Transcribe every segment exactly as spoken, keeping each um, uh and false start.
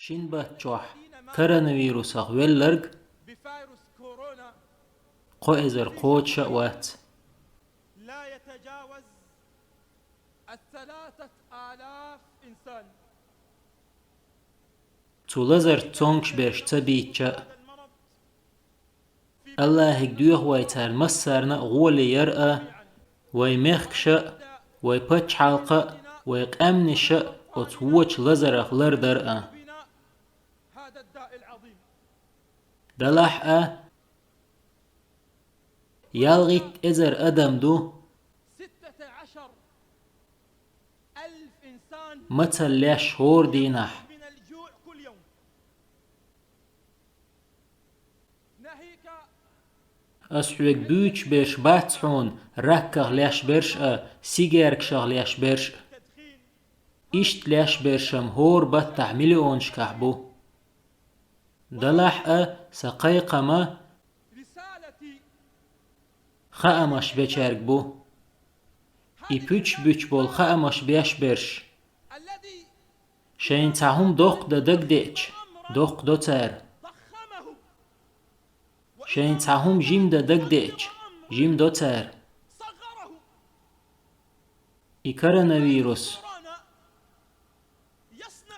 Шин баттахь коронавирусах велларг кхо эзар кхочуш а вац. Цу лазарца цомгуш берш ца бийцча а. АллахӀе доьху вай царна массарна а гӀоле яр а, вай мехкаш а, вай пачхьалкх а, вай къаьмнаш а оцу вочу лазарах лардар а. Делахь а, ялхитта эзар адам ду мацалла леш хӀора дийнахь. Ас хьоьга буьйцуш берш бац хьуна ракках леш берш а, сигаьркашах леш берш а. Иштта леш берш-м хӀора баттахь миллионашкахь бу. Делахь а, сан кхайкхам хаамаш бечаьрга бу. И пуьчаш буьтуш болу хаамаш беш берш. Шайна цхьа хӀума доккха дан дагадеъча, доккха до цара. Шайна цхьа хӀума жима дан дагадеъча, жима до цара. И коронавирус,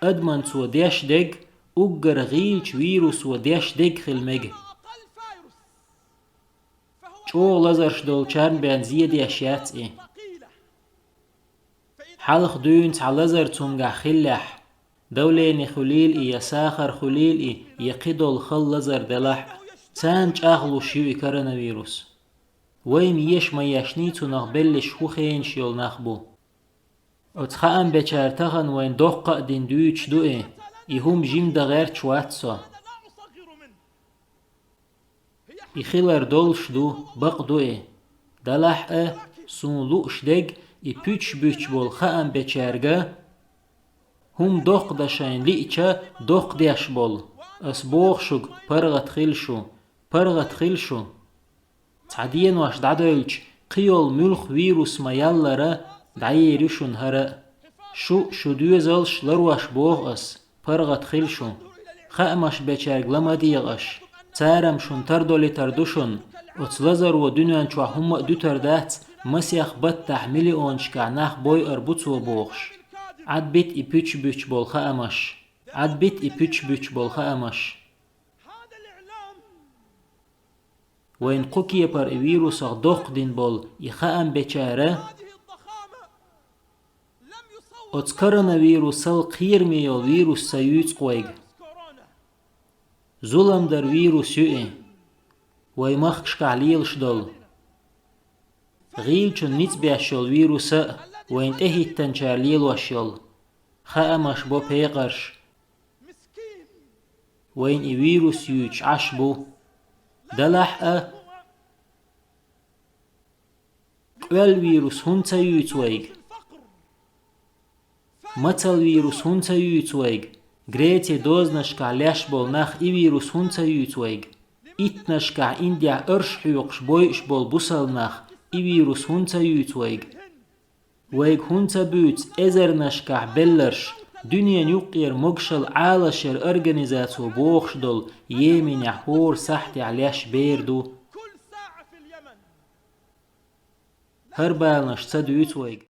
адаман цо деш дерг, уггар гӀийлачу вирусо деш дерг хила мега. ЧӀогӀа лазарш долчарна бен зен деш яц и. Хьалха дуьйна цхьа лазар цуьнгахь хиллехь, давлени хуьлийла и, я сахар хуьлийла и, я кхидолу хала лазар делахь а, царна чӀагӀлуш ю и коронавирус. Вай-м еша ма ешний цунах беллиш хӀун хенаш йолу нах бу. Оцу хаам бечара тахана вайна доккха а дина дуьйцуш ду и, и хӀума жима дан гӀерташ вац со. И хилар долуш ду, бакъ ду и. Делахь а, суна лууш дерг и пуьчаш буьтуш болу хаам бечаьрга, хӀума доккха дан шайна лиъча, доккха деш болу. Ас боху шуьга, паргӀат хила шу, паргӀат хила шу. Цхьа денош дӀадевлча, кхин йолу муьлхха вирус ма-яллара, дӀаер ю шуна хӀара а. Шу, шун доьзалш ларош боху ас, паргӀат хила шу. Хаамаш бечаьрга ла ма дегӀа аш. Цара-м шуна тардолуьйтур ду шуна. Оцу лазаро дуьнен чохь хӀумма а дуьтур дац, масех баттахь миллионашкахь нах бойур бу цо бохуш. Ӏад бита и пуьчаш буьтуш болу хаамаш. Ӏад бита и пуьчаш буьтуш болу хаамаш. Вайна кху кепара и вирусах доккха дина болу и хаам бечара, оцу коронавирусал кхераме йолу вирус ца юьйцу-кх вайга. Зулам дар вирус ю и, вай махкашкахь лелаш долу. ГӀийлачун ницкъ беш йолу вирус а, вайна тӀехӀиттинчара лелош йолу. Хаамаш бо пекъарш. Вайна и вирус юьйцуш Ӏаш бу. Делахь а, къоьлла вирус хӀунда ца юьйцу вайга? Мацалла вирус хӀунда ца юьйцу вайга? Грецин дозанашкахь леш болу нах и вирус хӀунда ца юьйцу вайга? Иттаннашкахь Индехь орш хьоькхуш бойуш болу бусалба нах и вирус хӀунда ца юьйцу вайга? Вайга хӀунда ца буьйцу эзарнашкахь белларш, дуьненан юккъера могушалла Ӏалашъяран организацо бохуш долу Йеменехь хӀора сахьтехь леш бер ду? ХӀара баланаш ца дуьйцу вайга.